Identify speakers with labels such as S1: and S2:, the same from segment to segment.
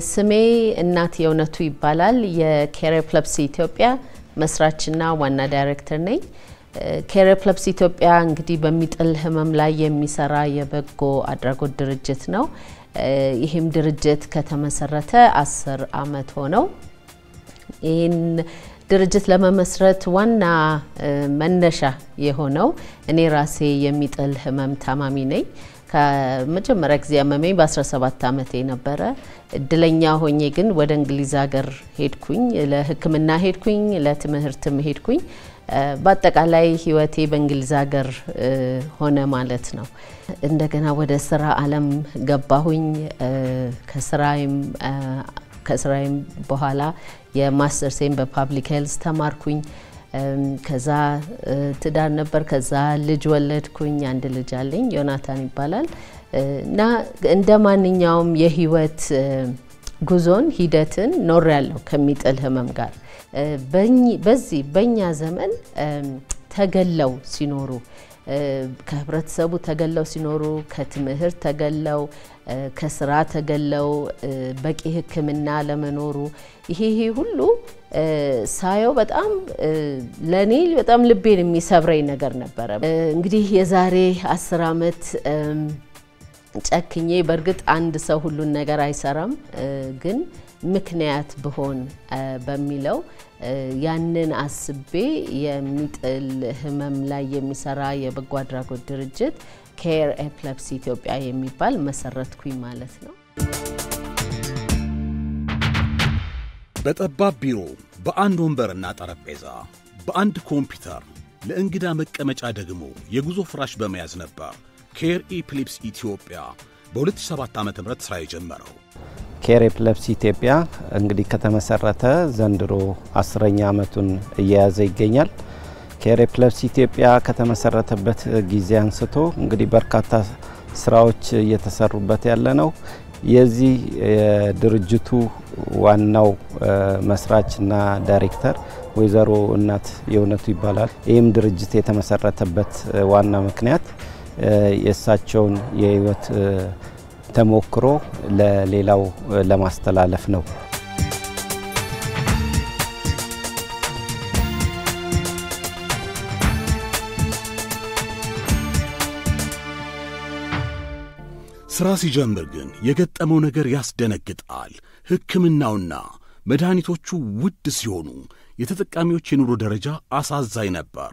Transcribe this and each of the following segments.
S1: ስሜ እናት የእውነቱ ይባላል። የኬር ኤፒሌፕሲ ኢትዮጵያ መስራችና ዋና ዳይሬክተር ነኝ። ኬር ኤፒሌፕሲ ኢትዮጵያ እንግዲህ በሚጥል ህመም ላይ የሚሰራ የበጎ አድራጎት ድርጅት ነው። ይህም ድርጅት ከተመሰረተ 10 አመት ሆነው። ይህን ድርጅት ለመመስረት ዋና መነሻ የሆነው እኔ ራሴ የሚጥል ህመም ታማሚ ነኝ። ከመጀመሪያ ጊዜ ያመመኝ በ17 አመቴ ነበረ። እድለኛ ሆኜ ግን ወደ እንግሊዝ ሀገር ሄድኩኝ፣ ለሕክምና ሄድኩኝ፣ ለትምህርትም ሄድኩኝ። በአጠቃላይ ህይወቴ በእንግሊዝ ሀገር ሆነ ማለት ነው። እንደገና ወደ ስራ አለም ገባሁኝ። ከስራዬም በኋላ የማስተርሴን በ public health ተማርኩኝ። ከዛ ትዳር ነበር። ከዛ ልጅ ወለድኩኝ። አንድ ልጅ አለኝ፣ ዮናታን ይባላል። እና እንደ ማንኛውም የህይወት ጉዞን ሂደትን ኖር ያለው ከሚጥል ህመም ጋር በዚህ በእኛ ዘመን ተገለው ሲኖሩ፣ ከህብረተሰቡ ተገለው ሲኖሩ፣ ከትምህርት ተገለው፣ ከስራ ተገለው፣ በቂ ሕክምና ለመኖሩ ይሄ ሁሉ ሳየው በጣም ለኔ በጣም ልቤን የሚሰብረኝ ነገር ነበረ። እንግዲህ የዛሬ 10 አመት ጨክኜ፣ በእርግጥ አንድ ሰው ሁሉን ነገር አይሰራም፣ ግን ምክንያት ብሆን በሚለው ያንን አስቤ የሚጥል ህመም ላይ የሚሰራ የበጎ አድራጎት ድርጅት ኬር ኤፒሌፕሲ ኢትዮጵያ የሚባል መሰረትኩኝ ማለት ነው።
S2: በጠባብ ቢሮ በአንድ ወንበርና ጠረጴዛ፣ በአንድ ኮምፒውተር፣ ለእንግዳ መቀመጫ ደግሞ የጉዞ ፍራሽ በመያዝ ነበር ኬር ኤፒሌፕሲ ኢትዮጵያ በ2007 ዓ.ም ሥራ የጀመረው።
S3: ኬር ኤፒሌፕሲ ኢትዮጵያ እንግዲህ ከተመሰረተ ዘንድሮ 10ኛ ዓመቱን እየያዘ ይገኛል። ኬር ኤፒሌፕሲ ኢትዮጵያ ከተመሰረተበት ጊዜ አንስቶ እንግዲህ በርካታ ስራዎች እየተሰሩበት ያለ ነው። የዚህ የድርጅቱ ዋናው መስራችና ዳይሬክተር ወይዘሮ እናት የእውነቱ ይባላል። ይህም ድርጅት የተመሰረተበት ዋና ምክንያት የእሳቸውን የህይወት ተሞክሮ ለሌላው ለማስተላለፍ ነው።
S2: ሥራ ሲጀምር ግን የገጠመው ነገር ያስደነግጣል። ሕክምናውና መድኃኒቶቹ ውድ ሲሆኑ የተጠቃሚዎች የኑሮ ደረጃ አሳዛኝ ነበር።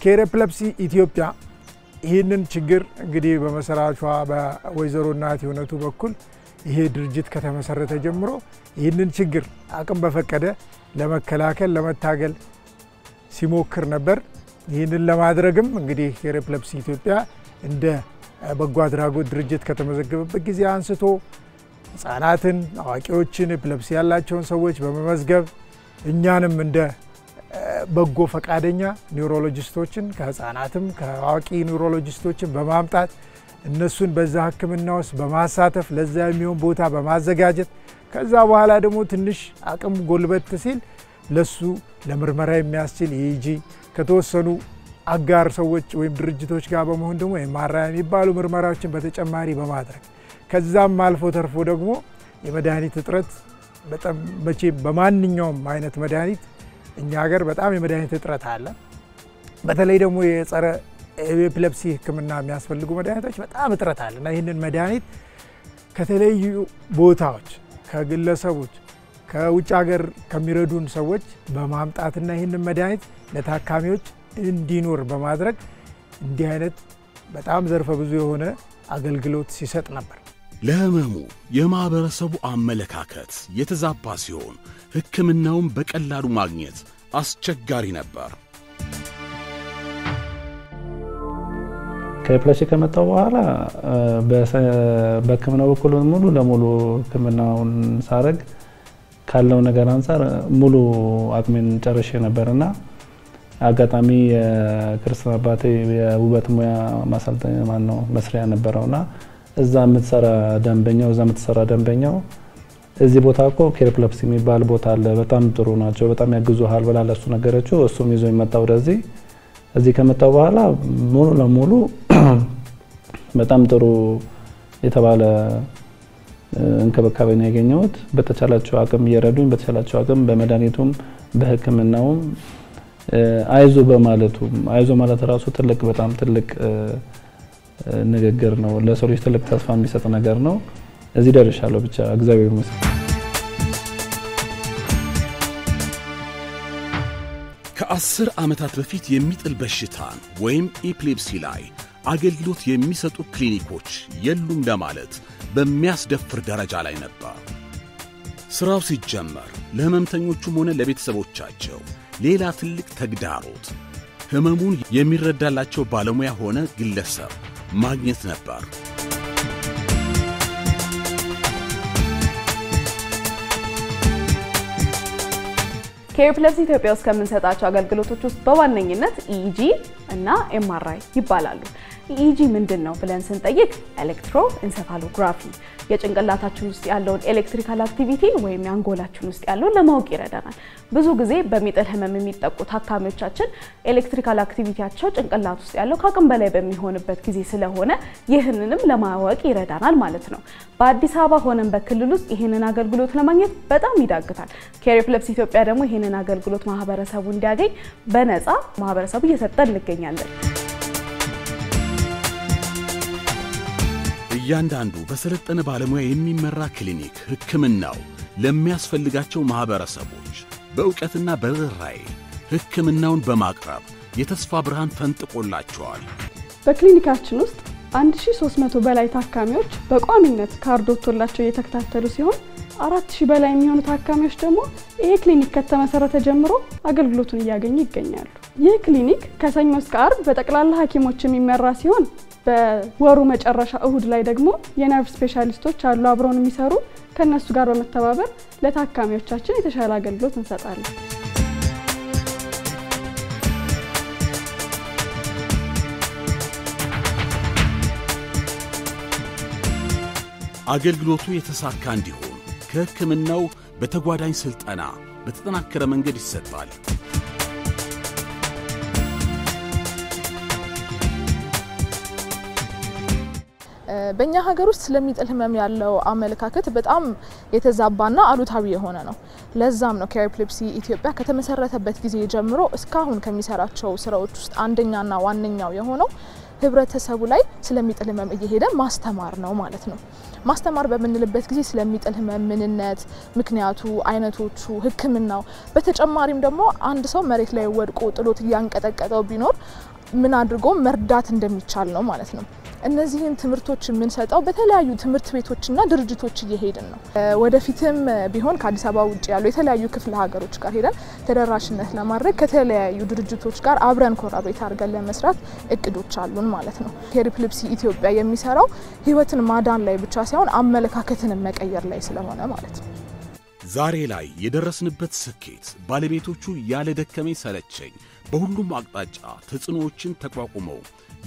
S4: ኬር ኤፒሌፕሲ ኢትዮጵያ ይህንን ችግር እንግዲህ በመሰራቿ በወይዘሮ እናት የእውነቱ በኩል ይሄ ድርጅት ከተመሰረተ ጀምሮ ይህንን ችግር አቅም በፈቀደ ለመከላከል ለመታገል ሲሞክር ነበር። ይህንን ለማድረግም እንግዲህ ኬር ኤፒሌፕሲ ኢትዮጵያ እንደ በጎ አድራጎት ድርጅት ከተመዘገበበት ጊዜ አንስቶ ሕፃናትን፣ አዋቂዎችን፣ epilepsy ያላቸውን ሰዎች በመመዝገብ እኛንም እንደ በጎ ፈቃደኛ neurologist ኦችን ከህፃናትም ከአዋቂ neurologist ኦችን በማምጣት እነሱን በዛ ሕክምና ውስጥ በማሳተፍ ለዛ የሚሆን ቦታ በማዘጋጀት ከዛ በኋላ ደግሞ ትንሽ አቅም ጎልበት ሲል ለሱ ለምርመራ የሚያስችል EEG ከተወሰኑ አጋር ሰዎች ወይም ድርጅቶች ጋር በመሆን ደግሞ MRI የሚባሉ ምርመራዎችን በተጨማሪ በማድረግ ከዛም አልፎ ተርፎ ደግሞ የመድኃኒት እጥረት በጣም መቼ በማንኛውም አይነት መድኃኒት እኛ ሀገር በጣም የመድኃኒት እጥረት አለ። በተለይ ደግሞ የጸረ epilepsy ሕክምና የሚያስፈልጉ መድኃኒቶች በጣም እጥረት አለ እና ይህንን መድኃኒት ከተለያዩ ቦታዎች ከግለሰቦች ከውጭ ሀገር ከሚረዱን ሰዎች በማምጣትና ይህንን መድኃኒት ለታካሚዎች እንዲኖር በማድረግ እንዲህ አይነት በጣም ዘርፈ ብዙ የሆነ አገልግሎት ሲሰጥ ነበር።
S2: ለህመሙ የማኅበረሰቡ አመለካከት የተዛባ ሲሆን ሕክምናውን በቀላሉ ማግኘት አስቸጋሪ ነበር።
S5: ከ epilepsy ከመጣው በኋላ በህክምናው በኩል ሙሉ ለሙሉ ህክምናውን ሳረግ ካለው ነገር አንጻር ሙሉ አቅሜን ጨርሼ ነበርና አጋጣሚ የክርስትና አባቴ የውበት ሙያ ማሰልጠኛ ማነው መስሪያ ነበረውና እዛ የምትሰራ ደንበኛው እዚህ ቦታ እኮ ኬር ኤፒሌፕሲ የሚባል ቦታ አለ፣ በጣም ጥሩ ናቸው፣ በጣም ያግዙሃል ብላ ለእሱ ነገረችው። እሱም ይዞ የመጣ ወደዚህ። እዚህ ከመጣሁ በኋላ ሙሉ ለሙሉ በጣም ጥሩ የተባለ እንክብካቤ ነው ያገኘሁት። በተቻላቸው አቅም እየረዱኝ፣ በተቻላቸው አቅም በመድኃኒቱም በሕክምናውም አይዞ በማለቱም፣ አይዞ ማለት ራሱ ትልቅ በጣም ትልቅ ንግግር ነው። ለሰው ልጅ ትልቅ ተስፋ የሚሰጥ ነገር ነው። እዚህ ደርሻለሁ ብቻ እግዚአብሔር ይመስገን።
S2: ከ10 ዓመታት በፊት የሚጥል በሽታን ወይም epilepsy ላይ አገልግሎት የሚሰጡ ክሊኒኮች የሉም ለማለት በሚያስደፍር ደረጃ ላይ ነበር። ስራው ሲጀመር ለህመምተኞቹም ሆነ ለቤተሰቦቻቸው ሌላ ትልቅ ተግዳሮት ህመሙን የሚረዳላቸው ባለሙያ ሆነ ግለሰብ ማግኘት ነበር።
S6: ኬር ኤፒሌፕሲ ኢትዮጵያ ውስጥ ከምንሰጣቸው አገልግሎቶች ውስጥ በዋነኝነት EEG እና MRI ይባላሉ። EEG ምንድን ነው ብለን ስንጠይቅ electroencephalography የጭንቅላታችን ውስጥ ያለውን electrical activity ወይም የአንጎላችን ውስጥ ያለውን ለማወቅ ይረዳናል። ብዙ ጊዜ በሚጥል ህመም የሚጠቁ ታካሚዎቻችን electrical activity ያቸው ጭንቅላት ውስጥ ያለው ከአቅም በላይ በሚሆንበት ጊዜ ስለሆነ ይህንንም ለማወቅ ይረዳናል ማለት ነው። በአዲስ አበባ ሆነን በክልል ውስጥ ይህንን አገልግሎት ለማግኘት በጣም ይዳግታል። ኬር ኤፒሌፕሲ ኢትዮጵያ ደግሞ ይህንን አገልግሎት ማህበረሰቡ እንዲያገኝ በነፃ ማህበረሰቡ እየሰጠን እንገኛለን።
S2: እያንዳንዱ በሰለጠነ ባለሙያ የሚመራ ክሊኒክ ሕክምናው ለሚያስፈልጋቸው ማህበረሰቦች በእውቀትና በርህራሄ ሕክምናውን በማቅረብ የተስፋ ብርሃን ፈንጥቆላቸዋል።
S7: በክሊኒካችን ውስጥ 1300 በላይ ታካሚዎች በቋሚነት ካርድ ወጥቶላቸው እየተከታተሉ ሲሆን 4000 በላይ የሚሆኑ ታካሚዎች ደግሞ ይሄ ክሊኒክ ከተመሰረተ ጀምሮ አገልግሎቱን እያገኙ ይገኛሉ። ይህ ክሊኒክ ከሰኞ እስከ አርብ በጠቅላላ ሐኪሞች የሚመራ ሲሆን በወሩ መጨረሻ እሁድ ላይ ደግሞ የነርቭ ስፔሻሊስቶች አሉ አብረውን የሚሰሩ፣ ከነሱ ጋር በመተባበር ለታካሚዎቻችን የተሻለ አገልግሎት እንሰጣለን።
S2: አገልግሎቱ የተሳካ እንዲሆን ከሕክምናው በተጓዳኝ ስልጠና በተጠናከረ መንገድ ይሰጣል።
S8: በእኛ ሀገር ውስጥ ስለሚጥል ህመም ያለው አመለካከት በጣም የተዛባና አሉታዊ የሆነ ነው። ለዛም ነው ኬር ኤፒሌፕሲ ኢትዮጵያ ከተመሰረተበት ጊዜ ጀምሮ እስካሁን ከሚሰራቸው ስራዎች ውስጥ አንደኛና ዋነኛው የሆነው ህብረተሰቡ ላይ ስለሚጥል ህመም እየሄደ ማስተማር ነው ማለት ነው። ማስተማር በምንልበት ጊዜ ስለሚጥል ህመም ምንነት፣ ምክንያቱ፣ አይነቶቹ፣ ሕክምናው፣ በተጨማሪም ደግሞ አንድ ሰው መሬት ላይ ወድቆ ጥሎት እያንቀጠቀጠው ቢኖር ምን አድርጎ መርዳት እንደሚቻል ነው ማለት ነው። እነዚህን ትምህርቶች የምንሰጠው በተለያዩ ትምህርት ቤቶችና ድርጅቶች እየሄድን ነው። ወደፊትም ቢሆን ከአዲስ አበባ ውጭ ያሉ የተለያዩ ክፍለ ሀገሮች ጋር ሄደን ተደራሽነት ለማድረግ ከተለያዩ ድርጅቶች ጋር አብረን collaborate አድርገን ለመስራት እቅዶች አሉን ማለት ነው። ኬር ኤፒሌፕሲ ኢትዮጵያ የሚሰራው ህይወትን ማዳን ላይ ብቻ ሳይሆን አመለካከትንም መቀየር ላይ ስለሆነ ማለት ነው።
S2: ዛሬ ላይ የደረስንበት ስኬት ባለቤቶቹ ያለ ደከመኝ ሰለቸኝ በሁሉም አቅጣጫ ተጽዕኖዎችን ተቋቁመው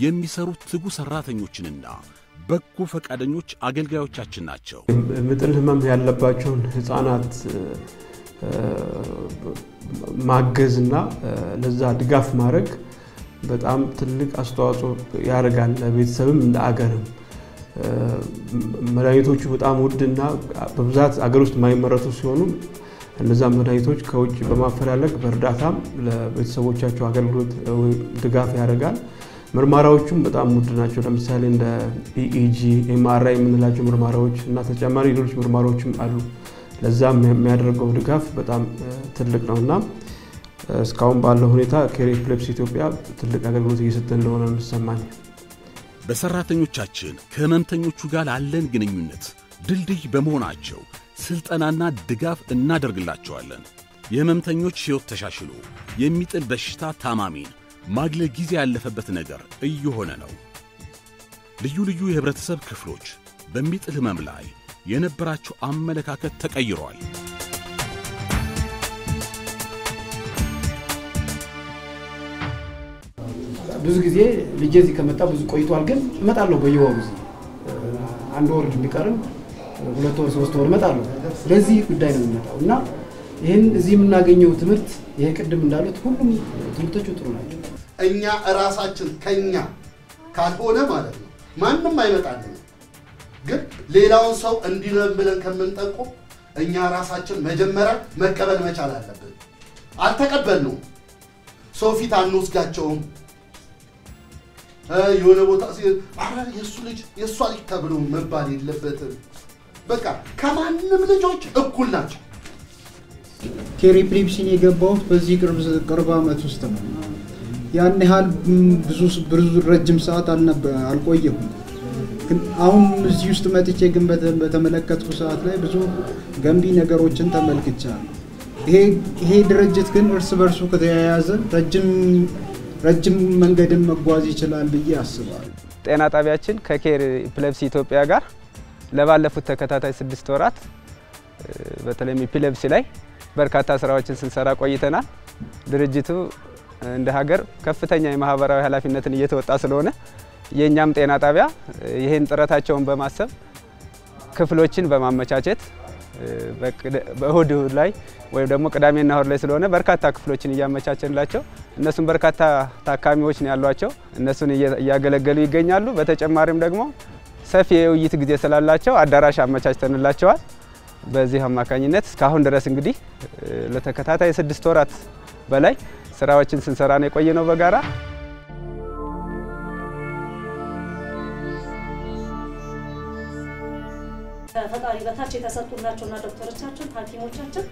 S2: የሚሰሩ ትጉ ሰራተኞችንና በጎ ፈቃደኞች አገልጋዮቻችን ናቸው።
S9: የሚጥል ህመም ያለባቸውን ህፃናት ማገዝና ለዛ ድጋፍ ማድረግ በጣም ትልቅ አስተዋጽኦ ያደርጋል ለቤተሰብም እንደ አገርም። መድኃኒቶቹ በጣም ውድና በብዛት አገር ውስጥ የማይመረቱ ሲሆኑ እነዛ መድኃኒቶች ከውጭ በማፈላለግ በእርዳታም ለቤተሰቦቻቸው አገልግሎት ድጋፍ ያደርጋል። ምርመራዎቹም በጣም ውድ ናቸው። ለምሳሌ እንደ EEG፣ MRI የምንላቸው ምርመራዎች እና ተጨማሪ ሌሎች ምርመራዎችም አሉ። ለዛም የሚያደርገው ድጋፍ በጣም ትልቅ ነውና እስካሁን ባለው ሁኔታ ኬር ኤፒሌፕሲ ኢትዮጵያ ትልቅ አገልግሎት እየሰጠ እንደሆነ ነው የሚሰማኝ።
S2: በሰራተኞቻችን ከህመምተኞቹ ጋር ላለን ግንኙነት ድልድይ በመሆናቸው ስልጠናና ድጋፍ እናደርግላቸዋለን። የህመምተኞች ሕይወት ተሻሽሎ የሚጥል በሽታ ታማሚን ማግለል ጊዜ ያለፈበት ነገር እየሆነ ነው። ልዩ ልዩ የህብረተሰብ ክፍሎች በሚጥል ህመም ላይ የነበራቸው አመለካከት ተቀይሯል።
S10: ብዙ ጊዜ ልጄ እዚህ ከመጣ ብዙ ቆይቷል፣ ግን እመጣለሁ በየወሩ እዚህ አንድ ወር ቢቀርም 2 ወር 3 ወር እመጣለሁ። ለዚህ ጉዳይ ነው የምመጣው እና ይህን እዚህ የምናገኘው ትምህርት ይሄ ቅድም እንዳሉት ሁሉም ትምህርቶቹ ጥሩ ናቸው።
S11: እኛ ራሳችን ከኛ ካልሆነ ማለት ነው ማንም አይመጣልን። ግን ሌላውን ሰው እንዲለን ብለን ከምንጠቁም እኛ ራሳችን መጀመሪያ መቀበል መቻል አለብን። አልተቀበልነውም። ሰው ፊት አንወስዳቸውም። የሆነ ቦታ ኧረ የእሱ ልጅ የእሷ ልጅ ተብሎ መባል የለበትም። በቃ ከማንም ልጆች እኩል ናቸው።
S12: ኬር ኤፒሌፕሲን የገባሁት በዚህ ቅርብ ዓመት ውስጥ ነው። ያን ያህል ብዙ ረጅም ሰዓት አልቆየሁም። ግን አሁን እዚህ ውስጥ መጥቼ ግን በተመለከትኩ ሰዓት ላይ ብዙ ገንቢ ነገሮችን ተመልክቻለሁ። ይሄ ድርጅት ግን እርስ በርሱ ከተያያዘ ረጅም መንገድን መጓዝ ይችላል ብዬ አስባለሁ።
S13: ጤና ጣቢያችን ከኬር ኤፒሌፕሲ ኢትዮጵያ ጋር ለባለፉት ተከታታይ 6 ወራት በተለይም epilepsy ላይ በርካታ ስራዎችን ስንሰራ ቆይተናል። ድርጅቱ እንደ ሀገር ከፍተኛ የማህበራዊ ኃላፊነትን እየተወጣ ስለሆነ የኛም ጤና ጣቢያ ይሄን ጥረታቸውን በማሰብ ክፍሎችን በማመቻቸት በእሁድ ላይ ወይም ደግሞ ቅዳሜና እሁድ ላይ ስለሆነ በርካታ ክፍሎችን እያመቻቸንላቸው እነሱን በርካታ ታካሚዎች ነው ያሏቸው፣ እነሱን እያገለገሉ ይገኛሉ። በተጨማሪም ደግሞ ሰፊ የውይይት ጊዜ ስላላቸው አዳራሽ አመቻችተንላቸዋል። በዚህ አማካኝነት እስካሁን ድረስ እንግዲህ ለተከታታይ 6 ወራት በላይ ስራዎችን ስንሰራ ነው የቆየነው በጋራ።
S14: ከፈጣሪ በታች የተሰጡን ናቸውና ዶክተሮቻችን፣ ሐኪሞቻችን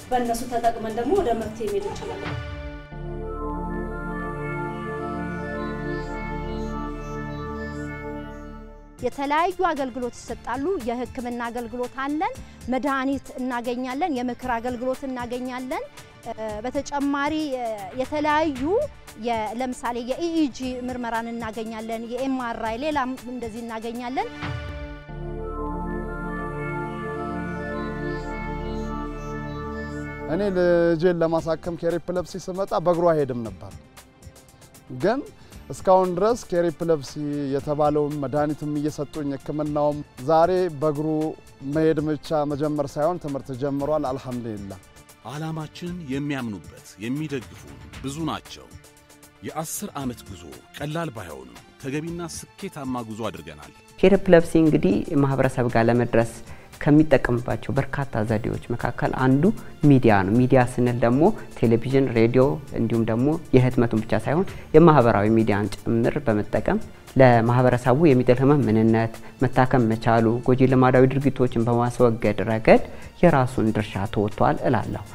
S14: በእነሱ ተጠቅመን ደግሞ ወደ መፍትሄ መሄድ እንችላለን።
S15: የተለያዩ አገልግሎት ይሰጣሉ። የሕክምና አገልግሎት አለን፣ መድኃኒት እናገኛለን፣ የምክር አገልግሎት እናገኛለን። በተጨማሪ የተለያዩ ለምሳሌ የ EEG ምርመራን እናገኛለን፣ የ MRI ሌላም እንደዚህ እናገኛለን።
S16: እኔ ልጄን ለማሳከም ኬር ኤፒሌፕሲ ስመጣ በእግሯ አይሄድም ነበር። ግን እስካሁን ድረስ ኬር ኤፒሌፕሲ የተባለውን መድኃኒትም እየሰጡኝ ሕክምናውም ዛሬ በእግሩ መሄድ ብቻ መጀመር ሳይሆን ትምህርት ጀምሯል። አልሐምዱሊላህ።
S2: ዓላማችን የሚያምኑበት የሚደግፉን ብዙ ናቸው። የ10 ዓመት ጉዞ ቀላል ባይሆንም ተገቢና ስኬታማ ጉዞ አድርገናል።
S17: ኬር ኤፒሌፕሲ እንግዲህ ማህበረሰብ ጋር ለመድረስ ከሚጠቀምባቸው በርካታ ዘዴዎች መካከል አንዱ ሚዲያ ነው። ሚዲያ ስንል ደግሞ ቴሌቪዥን፣ ሬዲዮ እንዲሁም ደግሞ የህትመቱን ብቻ ሳይሆን የማህበራዊ ሚዲያን ጭምር በመጠቀም ለማህበረሰቡ የሚጥል ህመም ምንነት፣ መታከም መቻሉ፣ ጎጂ ልማዳዊ ድርጊቶችን በማስወገድ ረገድ የራሱን ድርሻ ተወጥቷል እላለሁ።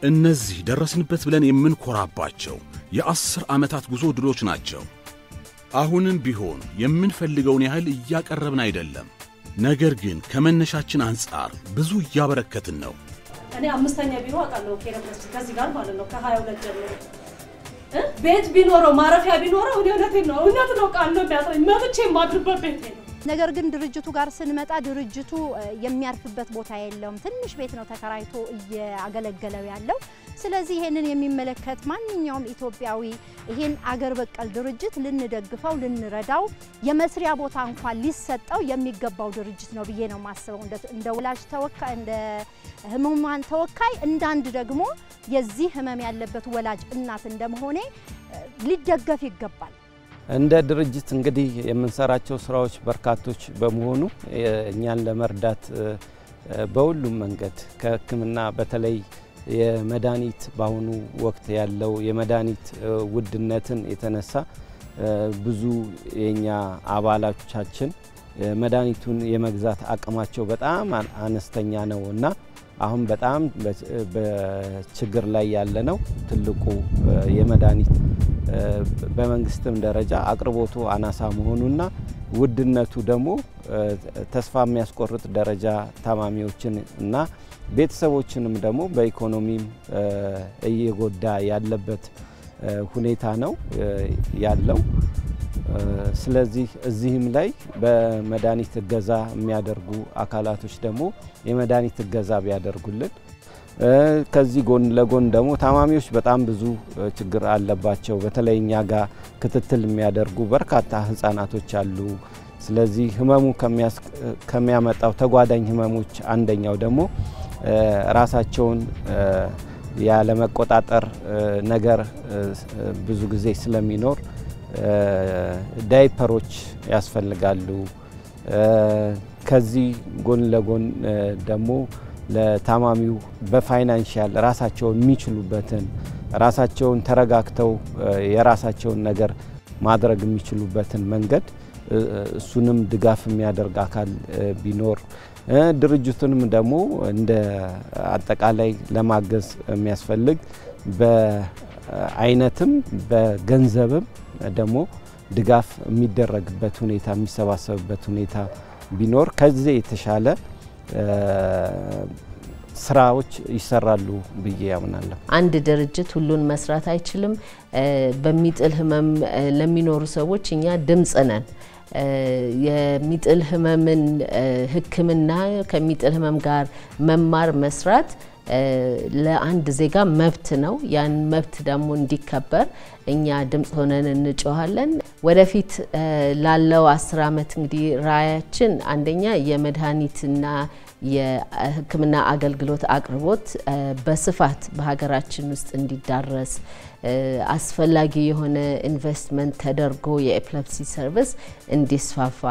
S2: እነዚህ ደረስንበት ብለን የምንኮራባቸው የ10 ዓመታት ጉዞ ድሎች ናቸው። አሁንም ቢሆን የምንፈልገውን ያህል እያቀረብን አይደለም። ነገር ግን ከመነሻችን አንጻር ብዙ እያበረከትን ነው።
S14: እኔ 5ኛ ቢሮ አውቃለሁ ኬር ኤፒሌፕሲ ከዚህ ጋር ማለት ነው። ከ22 ጀምሮ ቤት ቢኖረው ማረፊያ ቢኖረው እኔ እውነቴን ነው እውነት ነው ቃል ነው የሚያጥረኝ መጥቼ የማድርበት ቤት ነው።
S15: ነገር ግን ድርጅቱ ጋር ስንመጣ ድርጅቱ የሚያርፍበት ቦታ የለውም። ትንሽ ቤት ነው ተከራይቶ እያገለገለው ያለው። ስለዚህ ይሄንን የሚመለከት ማንኛውም ኢትዮጵያዊ ይሄን አገር በቀል ድርጅት ልንደግፈው፣ ልንረዳው፣ የመስሪያ ቦታ እንኳን ሊሰጠው የሚገባው ድርጅት ነው ብዬ ነው የማስበው። እንደ ወላጅ ተወካይ፣ እንደ ህሙማን ተወካይ፣ እንዳንድ ደግሞ የዚህ ህመም ያለበት ወላጅ እናት እንደመሆኔ ሊደገፍ ይገባል።
S3: እንደ ድርጅት እንግዲህ የምንሰራቸው ስራዎች በርካቶች በመሆኑ እኛን ለመርዳት በሁሉም መንገድ ከሕክምና በተለይ የመድኃኒት በአሁኑ ወቅት ያለው የመድኃኒት ውድነትን የተነሳ ብዙ የኛ አባሎቻችን መድኃኒቱን የመግዛት አቅማቸው በጣም አነስተኛ ነው እና አሁን በጣም በችግር ላይ ያለ ነው። ትልቁ የመድኃኒት በመንግስትም ደረጃ አቅርቦቱ አናሳ መሆኑና ውድነቱ ደግሞ ተስፋ የሚያስቆርጥ ደረጃ ታማሚዎችን እና ቤተሰቦችንም ደግሞ በኢኮኖሚም እየጎዳ ያለበት ሁኔታ ነው ያለው። ስለዚህ እዚህም ላይ በመድኃኒት እገዛ የሚያደርጉ አካላቶች ደግሞ የመድኃኒት እገዛ ቢያደርጉልን፣ ከዚህ ጎን ለጎን ደግሞ ታማሚዎች በጣም ብዙ ችግር አለባቸው። በተለይ እኛ ጋር ክትትል የሚያደርጉ በርካታ ህጻናቶች አሉ። ስለዚህ ህመሙ ከሚያመጣው ተጓዳኝ ህመሞች አንደኛው ደግሞ ራሳቸውን ያለመቆጣጠር ነገር ብዙ ጊዜ ስለሚኖር ዳይፐሮች ያስፈልጋሉ። ከዚህ ጎን ለጎን ደግሞ ለታማሚው በ financial ራሳቸውን የሚችሉበትን፣ ራሳቸውን ተረጋግተው የራሳቸውን ነገር ማድረግ የሚችሉበትን መንገድ እሱንም ድጋፍ የሚያደርግ አካል ቢኖር፣ ድርጅቱንም ደግሞ እንደ አጠቃላይ ለማገዝ የሚያስፈልግ በአይነትም በገንዘብም ደግሞ ድጋፍ የሚደረግበት ሁኔታ፣ የሚሰባሰብበት ሁኔታ ቢኖር ከዚህ የተሻለ ስራዎች ይሰራሉ ብዬ ያምናለሁ።
S1: አንድ ድርጅት ሁሉን መስራት አይችልም። በሚጥል ህመም ለሚኖሩ ሰዎች እኛ ድምጽ ነን። የሚጥል ህመምን ሕክምና፣ ከሚጥል ህመም ጋር መማር መስራት ለአንድ ዜጋ መብት ነው። ያን መብት ደግሞ እንዲከበር እኛ ድምጽ ሆነን እንጮሃለን። ወደፊት ላለው 10 ዓመት እንግዲህ ራዕያችን አንደኛ የመድኃኒትና የህክምና አገልግሎት አቅርቦት በስፋት በሀገራችን ውስጥ እንዲዳረስ፣ አስፈላጊ የሆነ ኢንቨስትመንት ተደርጎ የ epilepsy service እንዲስፋፋ፣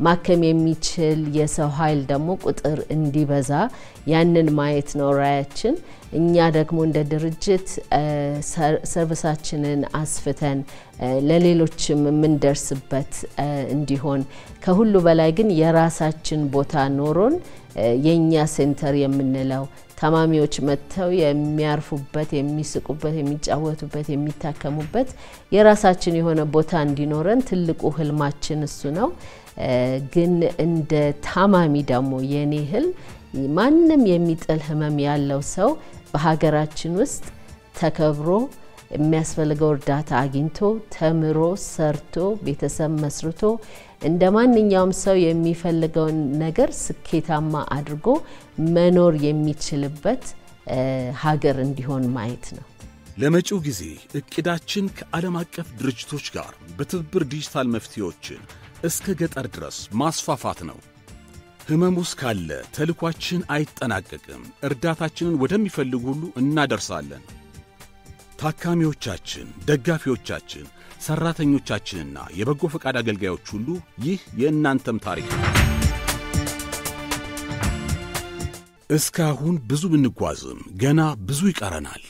S1: ማከም የሚችል የሰው ኃይል ደግሞ ቁጥር እንዲበዛ ያንን ማየት ነው ራዕያችን። እኛ ደግሞ እንደ ድርጅት service ኣችንን አስፍተን ለሌሎችም የምንደርስበት እንዲሆን፣ ከሁሉ በላይ ግን የራሳችን ቦታ ኖሮን የእኛ center የምንለው ታማሚዎች መጥተው የሚያርፉበት፣ የሚስቁበት፣ የሚጫወቱበት፣ የሚታከሙበት የራሳችን የሆነ ቦታ እንዲኖረን ትልቁ ህልማችን እሱ ነው። ግን እንደ ታማሚ ደግሞ የኔ ህልም ማንም የሚጥል ህመም ያለው ሰው በሀገራችን ውስጥ ተከብሮ፣ የሚያስፈልገው እርዳታ አግኝቶ፣ ተምሮ፣ ሰርቶ፣ ቤተሰብ መስርቶ፣ እንደ ማንኛውም ሰው የሚፈልገውን ነገር ስኬታማ አድርጎ መኖር የሚችልበት ሀገር እንዲሆን ማየት ነው።
S2: ለመጪው ጊዜ እቅዳችን ከዓለም አቀፍ ድርጅቶች ጋር በትብብር ዲጂታል መፍትሄዎችን እስከ ገጠር ድረስ ማስፋፋት ነው። ህመሙ እስካለ ተልኳችን አይጠናቀቅም። እርዳታችንን ወደሚፈልጉ ሁሉ እናደርሳለን። ታካሚዎቻችን፣ ደጋፊዎቻችን፣ ሠራተኞቻችንና የበጎ ፈቃድ አገልጋዮች ሁሉ ይህ የእናንተም ታሪክ ነው። እስካሁን ብዙ ብንጓዝም ገና ብዙ ይቀረናል።